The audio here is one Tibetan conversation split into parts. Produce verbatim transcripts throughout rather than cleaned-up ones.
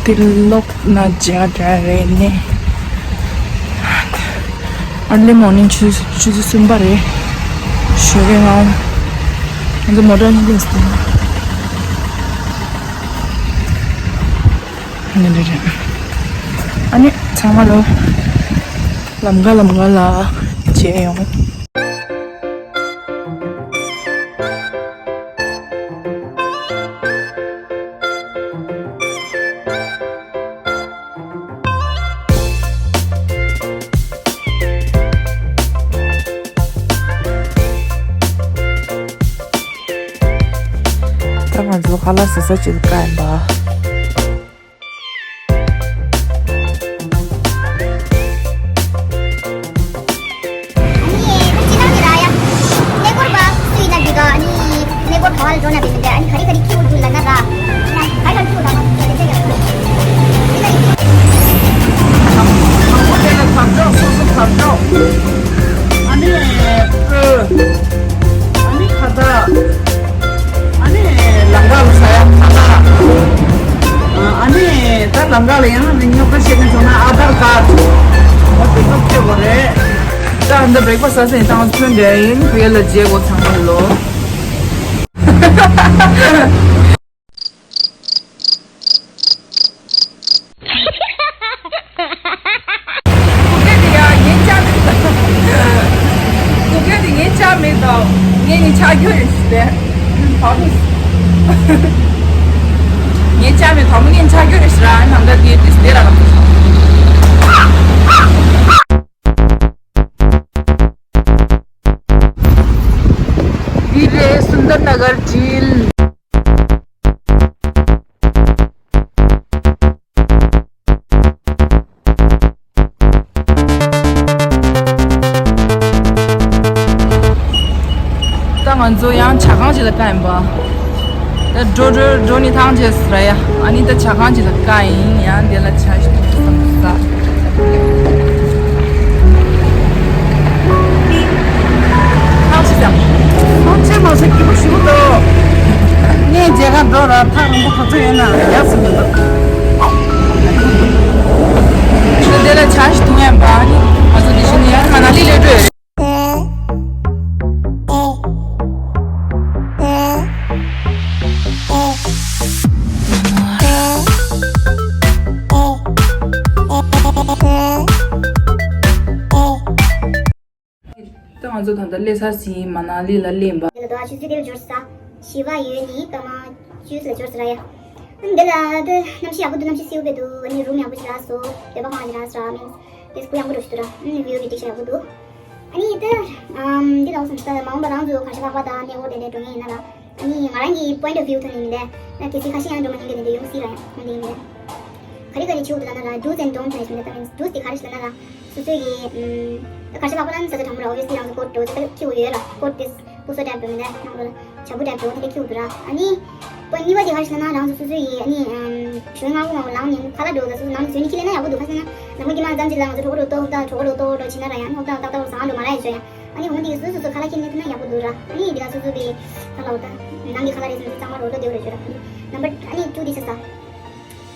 འདི་ལོག་ན་མཇལ་འདྲ་རེད་ནི། Early morning ཆུ་ཆུ་ཚོད་གསུམ་པ་རེད། ཞོགས་ཀས་ང་ང་ཚོ་མོ་ཊ་ནི་ལས་ཏེ། ཨ་ནི་ཚང་མ་ལོ་ལམ་ཁ་ལམ་ཁ་ལ་མཇལ་ཡོང་། ད་ང་ཚོ་ཁ་ལག་ཟ་ས་ཅིག་ལ་བཀག་ཡིན་པ། ཨ་ནི་སྤོས། ཨ་ནི་ཁ་བཏགས། ཨ་ནི་ལམ་ཁ་ལ་ཟ་ཡ་ཁ་བཏགས། ཨ་ནི་ད་ལམ་ཁ་ལ་ཡང་ནི་རྙོག་དྲ་བཤད་མཁན་བྱུང་ན་ཨ་དྷར་ཀར་ཌི། འོ་དེ་ཚོ་ཁྱེར་དགོས་རེད། ད་འདི་བྷེ་རེག་ཕ་སི་ཊི་ཟ་ཟིན་བཏང་ཚོན་འདྲ་ཡིན་བུ་ཡ་ལ་རྗེས་གོ་ཚང་མ་ལོ། གུ་གེ་དེ་ཡང་ངའི་ཅག་མེད་དོ། གུ་གེ་དེ་ངའི་ཅག་མེད་དོ། ངའི་ངའི་ཆག་རྒྱུ་རེད་ཟེར་ཏེ། ངའི་ཅག་མེད་དོ་མོ་ངའི་ཆག་རྒྱུ་རེད་ཟེར་ར་ནང་ད་དེ་དུས་དེ་ར་ལ། འདི་རེད་སུན་དར་ན་གར་བྲིས། ད་ང་ཚོ་ཡང་ཇ་ཁང་ཞིག་ལ་བཀག་ཡིན་པ། ད་འགྲོ་འགྲོ་འགྲོ་ནི་ཐང་ཆད་ར་ཡ། ཨ་ནི་ད་ཇ་ཁང་ཅིག་ལ་བཀག་ཡིན། ཡང་དེ་ལ་ཇ་ཞིག་འཐུང་བསམ་ས། ཐང་ཆད་ཀྱང་། ཐང་ཆད་མ་ཟེར་སྐྱིད་པོ་ཞིག་འདུག་ངས་མཇལ་ཁ་འགྲོ་ར་ཐག་རིང་པོ་ག་ཚོད་ཡོད་ན་ཡག་ཟིན་མི་འདུག་ད་དེ་ལ་ཇ་ཞིག་འཐུང་ཡ་ཡིན་པ། ཨ་ནི་ང་ཚོ་དེ་བཞིན་ཡང་མ་ན་ལི་སླེབས་འགྲོ་ཡོད་རེད། ད་ང་ཚོ་ད་ལྟ་སླེབས་ཚར་ཟིན། མ་ན་ལི་ལ་སླེབས་པ། འདི་ལ་དོ་ཆུ་ཚོད་དེ་ལ་འབྱོར་ས། བཞི་པ་ཡོད་ནི་སྐར་མ་བཅུ་ལ་འབྱོར་ས་ར་ཡ། འདི་ལ་དེ་གནམ་གཤིས་ཡག་པོ་འདུག་གནམ་གཤིས་བསིལ་པོ་འདུག་ཨ་ནི་རུམ་ཡག་པོ་ཞིག་རག་སོང་། སྡོད་པ་ཁང་ཞིག་རག་སོང་། མིན་དེ་གུ་ཡག་པོ་འགྲོ་ཞིག་འདུག་ར། ཨ་ནི་བིའུ་གི་ཏིག་ཤ་ཡག་པོ་འདུག་ཨ་ནི་ད་འདི་ལ་འོ་སོང་ད་མ་འོངས་པ་རང་ཚོ་གར་ཞ་ལྷག་པ་དང་གནས་སྐོར་དེ་འདྲ་འགྲོ་མཁན་ཡིན་ན་ར། ཨ་ནི་ང་རང་གི་point of view ཐོག་ནས་མིན་ད། ང་གལ་སྲིད་ཁ་ཤས་ཡང་འགྲོ་མ་མྱོང་མཁན་དེ་འདྲ་ཡོང་སྲིད་ར་ཡ། འོན་ཏེ་ཡིན་ད། ག་རེ་ག་རེ་བྱེད་དགོས་འདུག་ལབ་ན་ར། do's and don't ལབ་ཞིག་མི་འདུག་ད་མིན་do's དེ་ག་རེ་ཞིག་ལབ་ན་ར། སོ་སོའི་གི་ཨམ། གར་ཞ་ལྷག་པ་ལ་ནི་ས་ཆ་གྲང་མོ་ར། obviously རང་ཚོ་ཀོཊ་འདྲ་བོ་དེ་འཁྱེར་དགོས་ཡོད་ར། ཀོཊ་དེ་སྤུ་སོ་ཊའིབ་འདྲ་བོ་མིན་ད་ནང་ལོགས་ལ་བྱ་སྤུ་ཊའིབ་འདྲ་བོ་དེ་འདྲ་འཁྱེར་དགོས་འདུག་ར། ཨ་ནི་པོ་ནི་པ་དེ་ག་རེ་ཞིག་ལབ་ན་རང་ཚོ་སོ་སོའི་གི་ཨ་ནི་ཨམ། ཞོལ་ལྔ་པོ་ང་བོ་ལངས་ནས་ཁ་ལག་འདྲ་བོ་ད་སོ་སོ་ནང་ནས་བཟོས་ནས་འཁྱེར་སླེབས་ན་ཡག་པོ་འདུག་ག་ཟེར་ན་ནམ་མཁའ་དཀྱིལ་མ་ཙམ་ཅིག་ལ་ང་ཚོ་གྲོད་ཁོག་འདྲ་བོ་ཏོག་ཏོག་གྲོད་ཁོག་འདྲ་བོ་ཏོག་ཏོག་འདྲ་བྱེད་ན་ར་ཡ། ཨ་ནི་འོ་འདི་གི་སོ་སོ་སོ་སོ་ཁ་ལག་འཁྱེར་ནས་ཐུབ་ན་ཡག་པོ་འདུག་ར། ཨ་ནི་འདི་ག་སོ་སོ་གི་ཁ་ལག་འོ་ད་ནང་གི་ཁ་ལག་རེད་ཟེར་ན་གཙང་མ་རོ་ལོ་བདེ་བོ་རེད་བརྗོད་ར། ཨ་ནི་ནམ་པར་ཨ་ནི་ཊུ་དེ་ཆ་ས།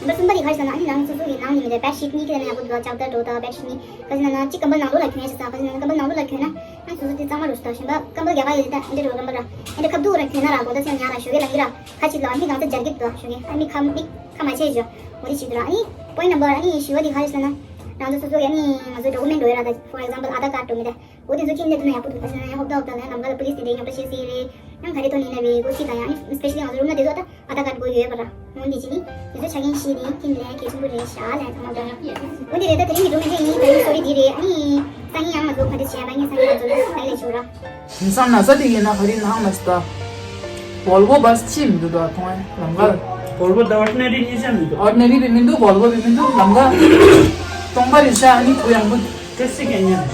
ནམ་པར་གསུམ་པ་དེ་ག་རེ་ཟེར་ན་ཨ་ནི་རང་སོ་སོ་གི་ནང་ནས་མི་འདྲ་བེཌ་ཤིཊ་གཉིས་ཁྱེར་ན་ཡག་པོ་འདུག་ལ་ལྕགས་དར་འདྲ་བོ་དང་བེཌ་ཤིཊ་གཉིས། ག་ཟེར་ན་ན་གཅིག་ཀམ་པལ་ནང་ལོགས་ལ་གྱོན་ཡ་ཆ་ས། ག་ཟེར་ན་ཀམ་པལ་ནང་ལོགས་ལ་གྱོན་ན་ཨ་སོ་སོ་དེ་གཙང་མ་རུ་སོ་ད་གཞན་པ་ཀམ་པལ་རྒྱག་ག་ཡོད་དེ་ད་ཨེ་འདྲ་འདྲ་བོ་ཀམ་པལ་ར་ཨེ་འདྲ་ཁ་བསྡུ་ར་གྱོན་ན་ར་གོ་ད་ཚེ་ཉག་ར་ཞོགས་ཀས་ལངས་ཀྱི་ར་ཁ་ཅིག་ལ་ཨ་མི་གང་ཚ་རྒྱག་གི་འདུག་ཞོགས་ཀས་ཨ་མི་ཁ་མི་ཁ་མ་ཆེ་ཞོ་འོ་དེ་བྱེད་འདུག་ར། ཨ་ནི་པོ་ཡིན་ཊི་ནམ་པར་ཨ་ནི་བཞི་པ་དེ་ག་རེ་ཟེར་ན་རང་ཚོ་སོ་སོ་གི་ཨ་ནི་ང་ཚོ་ཌོ་ཀུ་མེན་ཊི་འགྲོ་ཡོད་ར་ད་for example ཨ་དྷར་ཀར་འགྲོ་མི་ད། འོ་དེ་ཚོ་ཁྱེར་ནས་འདུག་ན་ཡག་པོ་འདུག་ག་ཟེར་ན་ཡང་ཧོབ་ཏ་ཧོབ་ཏ་ལ་ཡང་ལམ་ཁ་ལ་པོ་ལི་སི་དེ་འདྲའི་རྙོག་དྲ་བཤད་སྲིད་རེད། ཡང་ག་རེ་ཐོག་ནས་ཡིན་ན་རེད་གོ་སྲིད་དང་ཡང་ཨ་ནི་especially ང་ཚོ་རུམ་ན་དེ་ཚོ་ད་ཨ་དྷར་ཀར་དགོས་ཡོད་པ་ར། འོ་འདི་ཅི་ནི་དེ་ཚོ་ཆ་རྐྱེན་བཞི་དེ་ཁྱེར་ནས་གལ་ཆེན་པོ་རེད་ཤག་ལ་ཡང་ཚང་མ་འདྲ། འོ་དེ་རེད། ད་དེ་རིང་གི་འགྲོ་མི་འདྲ་ཡིན། ད་ནི་སོ་རི་དེ་རེད། ཨ་ནི་སང་ཉིན་ཡང་ང་ཚོ་ག་འདྲ་བྱས་པ་ཡིན་སང་ཉིན་ང་ཚོ་ལ་ལས་ཆོག་ར། དེང་སང་ན་ཚ་དེ་ཡིན་ན་ག་རེ་ནང་ན་ཚ་ད། Volvo bus ཅི་མི་འདུག་ད་མཐོང་ཡ་ལམ་ཁ་ལ། Volvo ད་ordinary གཉིས་ཆ་མི་འདུག ordinary བི་མི་འདུག Volvo བི་མི་འདུག་ལམ་ཁ་སྟོང་པ་རེད་ཤག་ཨ་ནི་གུ་ཡངས་པོ། ཏེག་སི་ག་ཉན།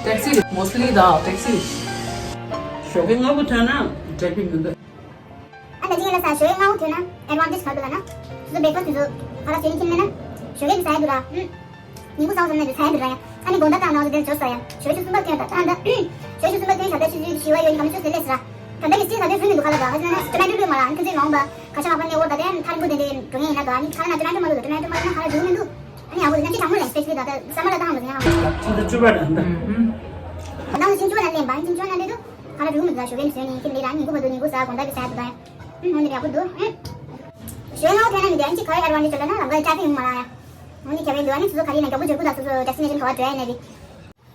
ཏེག་སི་རེད། mostly ད་ཏེག་སི་རེད། ཞོགས་ཀས་སྔ་པོ་ཐོན་ན་ཊེ་ཕིག་མི་འདུག་ཨ་ད་ཅི་ཡིན་ལ་ས་ཞོགས་ཀས་སྔ་པོ་ཐོན་ན་ཨེ་ཌི་ཝན་ཊེཇ་ག་རེ་འདུག་ལབ་ན། སོ་སོ་བྷེག་ཕ་སི་དེ་ཚོ་ཁ་ལག་བཟོས་ནས་ཁྱེར་མེད་ན། ཞོགས་ཀས་ཀྱི་ཟ་ཡ་འདུག་ར། ཨུམ། ཉིན་གུང་ཚང་བསམ་ན་དེ་ཚ་ཡ་འདུག་ར་ཡ། ཨ་ནི་དགོང་དག་དང་ནང་ཚོ་དེར་འབྱོར་ས་ཡ། ཞོགས་ཆུ་གསུམ་པ་ཐོན་ད་ད་ད། ཞོགས་ཆུ་གསུམ་པ་ཐོན་ཞག་ད་ཆུ་ཚོད་བཞི་པ་ཡོད་ནི་གང་ཆུ་ཚོད་སླེབས་ས་ར། ད་ལྟ་གི་སི་ད་ལྟ་ཧྲུལ་མི་འདུག་ག་ལ་ད་ཧ་ཅང་ན་ཊོ་མེ་ཊོ་ལུག་མ་ལ་ཨ་ནི་ཁྱོད་ཚོས་ལོང་པ་ག་ཤ་ལག་པ་ནས་འོར་ད་ལྟ་ཐག་རིང་པོ་དེ་འདྲའི་འགྲོ་ངེས་ཡིན་ན་ད་ཨ་ནི་ཁ་ལ་ན་ཊོ་མེ་ཊོ་མ་ལུག་ད་ཊོ་མེ་ཊོ་མ་ལུག་ན་ཁ་ལ་འགྲོ་མི་འདུག་ཨ་ནི་ཡག་པོ་འདུག་ན་ཅི་གྲང་མོ་ལ་སི་པེ་ཤ་ལི་ད་ལྟ་སམ་མར་ལ་ད་ཧ་མ་ཟིན་ཡ་ཧ། ད་བཅུ་པ་ད་ད། ནང་ལ་ཆིང་ཆུ་ན་ལེན་པ་ཆིང་ཆུ་ན་ལེན་དུ་ཁ་ལ་རུ་མི་ད་ཞོ་བེམ་ཟོས་ནས་ཁྱེད་ལས་རང་ཉིན་གུ་བ་དུ་ཉིན་གུ་ཟ་གོང་ད་གི་ཟ་དུ་ད་ཡ། ཧུམ་ཧོ་འདི་ཡག་པོ་འདུག་ཧུམ། ཞོ་ནོ་ཐེ་ན་མི་དེ་ཨན་ཅི་ཁ་ཡ་ར་ཝན་ལི་ཅོ་ལ་ན་ལམ་ག་ཡ་ཅ་ཕི་ཡུང་མ་ལ་ཡ། ཧོ་ནི་ཁྱ་བེ་འདུག་ཨ་ནི་སུ་སུ་ཁ་ལི་ན་ག་བུ་ཇོ་གུ་ད་སུ་སུ་ཌེ་སི་ཊི་ནེ་ཤན་ག་བ་ཇོ་ཡ་ནེ་བི།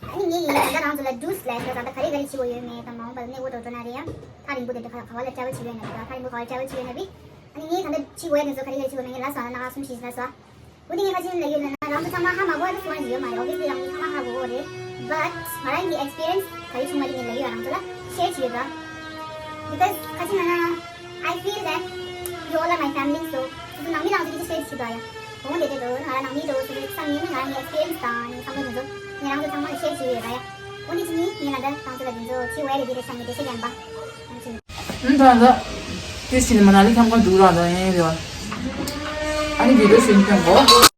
ཨ་ནི་ངས་ཡིན་ད་ལྟ་རང་ཚོ་ལ་ཇུས་ལས་ཟེར་ད་ག་རེ་ག་རེ་བྱེད་དགོས་ཡོད་མེད་དང་མ་འོངས་པ་ལ་གནས་སྐོར་འགྲོ་འགྲོ་ན་རེད་ཡང་ཐག་རིང་པོ་དེ་འདྲ་ག་ག་བ་ལ་ཊ་རེ་ཝལ་བྱེད་ཀྱི་ཡོད་ན་རེད་ད་ཐག་རིང་པོ་ག་བ་ལ་ཊ་རེ་ཝལ་བྱེད་ཀྱི་ཡོད་ན་རེད། ཨ་ནི་ངས་ད་ལྟ་བྱེད་དགོས་ཡ་དེ་ཚོ་ག་རེ་ག་རེ་བྱེད་དགོས་མེད་ངས་ལ་སོང་ན་ང་གསུམ་བཞི་ལ་སོ། འོ་དེ་ངས་ཁ་ཆེམས་ལ་ཡོད་ལ་ན་རང་ཚོ་ཚང་མ་ཧ་མ་གོ་བ་དེ་སུ་ཡང་ཡོད་མ་རེད། ཨོ་བི་ཡ་སི་ལི་རང་ཚོ་ཚང་མ་ཧ་གོ་གོ་རེད། བཊ་ང་རང་གི་ཨེག་སི་པི་རི་ཡན་སི་ག་རེ་བྱུང་བ་དེ་ངས་ལ་ཡོད་རང་ཚོ་ལ་ཤེར་བྱེད་ཡོད་ར། Because ཁ་ཆེམས་ལ་ན། I feel that you all are my family, so སོ་སོ་ནང་མི་རང་ཚོ་གི་ཅི་ཤེར་བྱེད་པ་ཡ། འོ་དེ་དེ་འགྲོ་ང་རང་ནང་མི་འགྲོ་སོ་སོའི་བསམ་ངན་ནི་ང་རང་གི་ཨེག་སི་པི་རི་ཡན་སི་དང་ནི་བསམ་བློ་དེ་ཚོ་ངས་རང་ཚོ་ཚང་མ་ལ་ཤེར་བྱེད་ཡོད་ར་ཡ། འོ་དེ་ཅི་ནི་ངས་ལ་འདི་རང་ཚོ་ལ་དེ་ཚོ་ཅི་བས་རེད་དེ་རེད་ཤ་ངས་དེ་ཤེར་ཡང་པ། ཨུམ་ད་ད། དེ་ཕྱིན་ནས་མ་ན་ལི་ཁམས་ཁ་འདུག་ར་ད་ཡིན་རེད་བ། ཨ་ནི་བི་ཌིའོ་ཤུ་ནི་ཁྱོད་གོ།